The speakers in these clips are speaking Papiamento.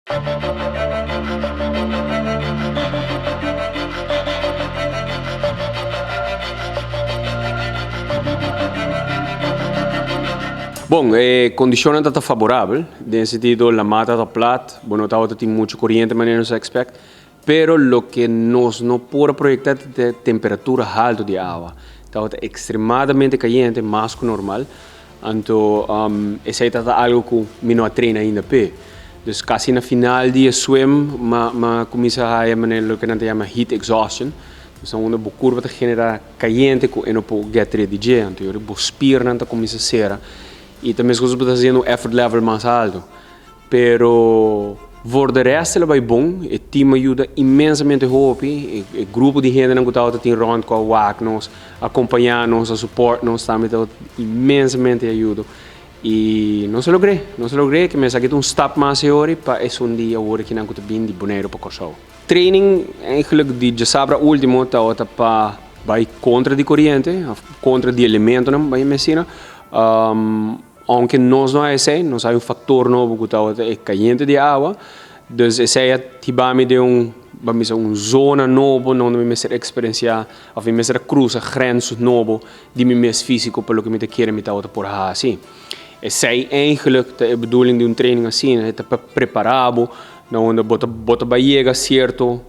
Bon, e kondishonnan ta ta faborabel, den sentido lamá ta ta plat, bo no tabata tin muchu koriente manera nos a expect, pero loke nos no por a proyecta ta e temperatura haltu di awa. Tabata ekstremadamente kayente, mas ku normal. Anto esei ta ta algo ku mi no a train ainda p'e. Dus kasi na final di e swim m'a m'a kuminsá haya manera loke nan ta yama heat exhaustion. Dus na unda bo kurpa ta generá kayente ku e no por get rid di dje. Anto yori bo spiernan ta kuminsá sera i ta meskos bo ta hasiendo un effort level mas alto. Pero voor de rest el a bai bon, e team a yuda inmensamente hopi, e grupo di hendenan ku tabata tin rònt ku a wak nos, a kompañá nos, a support nos tambe tabata inmensamente ayudo. I nos a logr'é, nos a logr'é, ke mester a kita un stap mas e ora pa esun di awor kinan ku ta bin di Boneiru pa Kòrsou. Training eigenlijk di djasabra ultimo tabata pa bai kontra di koriente òf kontra di elementonan bai mester asina. Aunke nos no a esei, nos hay un factor nobo cu tabata e cayente di awa, dus esei a hiba mi den un, ban bisa, un zona nobo donde mi mester experiencia of mi mester a cruza grens nobo di mi mes fisico pa loke mi ta kere mi tabata por haci. Esei eigenlijk ta e bedoeling di un training asina, e ta pa prepara bo na unda bo ta bo ta bay yega cierto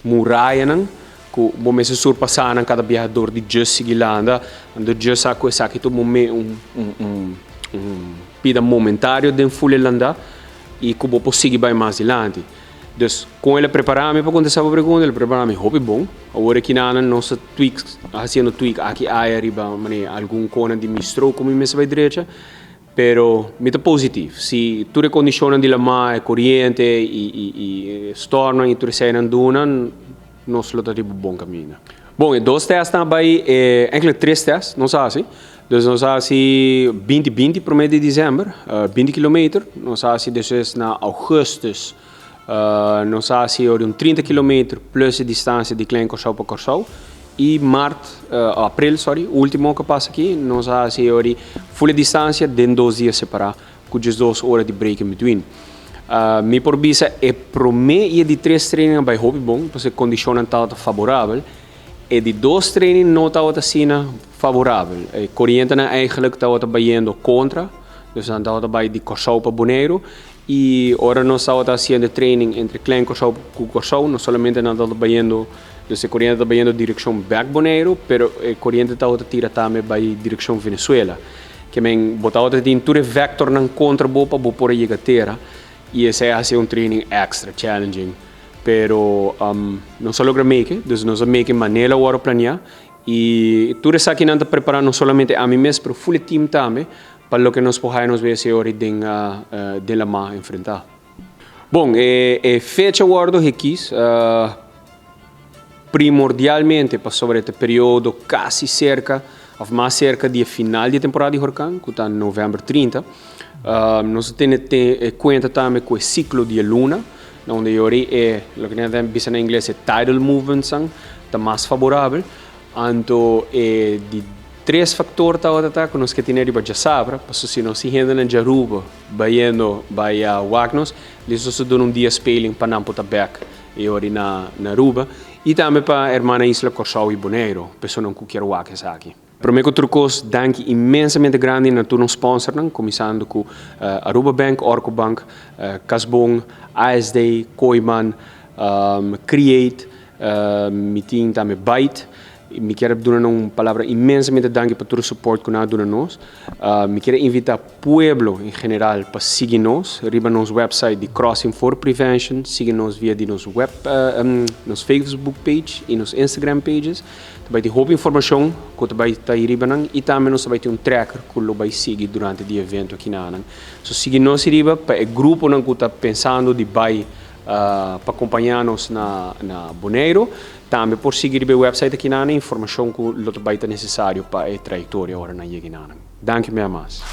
murayanan ku bo mester surpasá nan kada biaha dor di djus sigui landa, anto djus sa ku esaki ta un un un un bida momentario den ful e landa i ku bo por sigui bai mas dilanti. Dus kon el a prepará mi pa kontestá bo pregunta? El a prepará mi hopi bon. Awor aki nan nos ta tweak hasiendo tweak aki aya riba manera algun kona di mi stroke ku mi mester bai drecha. Pero mi ta positif. Si tur e kondishonnan di lamá, e koriente i e stormnan i tur eseinan duna, nos lo ta riba bon kaminda. Bon, e dos tèstnan a bai, enkele tres tèst nos a hasi. Dus nos a hasi binti binti promé di desèmber, 20 kilometer. Nos a hasi despues na ougùstùs, nos a hasi ora un 30 kilometer plus e distansia di Klein Kòrsou pa Kòrsou. I mart, april, sorry, ultimo ku pasa aki, nos a hasi ora full e distansia den dos dia separá ku djes dos ora di break in between. Mi por bisa e promé i e di tres training a bai hopi bon, pasobra e kondishonnan tabata faborabel. E di dos training no tabata asina faborabel. E korientenan eigenlijk tabata bayendo kontra, dus nan tabata bai di Kòrsou pa Boneiru. I ora nos tabata hasiendo e training entre Klein Kòrsou ku Kòrsou, no solamente nan tabata bayendo, dus e koriente tabata bayendo direkshon bèk Boneiru, pero e koriente tabata tira tambe bai direkshon Venezuela. Ke men bo tabata tin tur e vectornan kontra bo pa bo por a yega tera i esei a hasi un training extra challenging. Pero nos a logra make, dus nos a make manera wòrdu planeá i tur esakinan ta prepará no solamente ami mes pero ful e team tambe Pa loke nos por haya nos wc ora den den lamá enfrentá. Bon, e e fecha wordo hekis primordialmente pasobra e ta periodo kasi serka of mas serka di e final di e temporada di horkan ku ta november 30. Nos ta tene kuenta tambe ku e siklo di e luna na unda e ora e loke nan ta bisa na ingles e tidal movementsnan ta mas faborabel. Anto e di tres factor tabata ta cu nos ke tene riba djasabra, pasobra si nos tin hendenan djaruba bayendo bai a wak nos, listo nos ta duna un dia speling pa nan por ta bek e ora na Aruba y tambe pa hermana isla Corsou y Boneiro, personanan cu kier wak esaki. Prome cu tur cos, danki inmensamente grandi na tur nos sponsornan, cuminsando cu Aruba Bank, Orco Bank, Casbon, ASD, Kooyman, Create, Mi tin tambe Byte. Mi kier duna nan un palabra inmensamente danki pa tur e support ku nan a duna nos. Mi kier invita pueblo en general pa sigui nos riba nos website di Crossing for Prevention, sigui nos via di nos web, nos Facebook page i nos Instagram pages. Ta bai tin hopi informashon ku ta bai ta riba nan i tambe nos ta bai tin un tracker ku lo bai sigui durante di evento akinanan. So sigui nos riba pa e gruponan ku ta pensando di bai Pa kompañá nos na Boneiru. Tambe por sigui riba e wèpsait aki nan e informashon ku lo ta bai ta nesesario pa e trayektoria ora nan yega nan. Danki mea mas.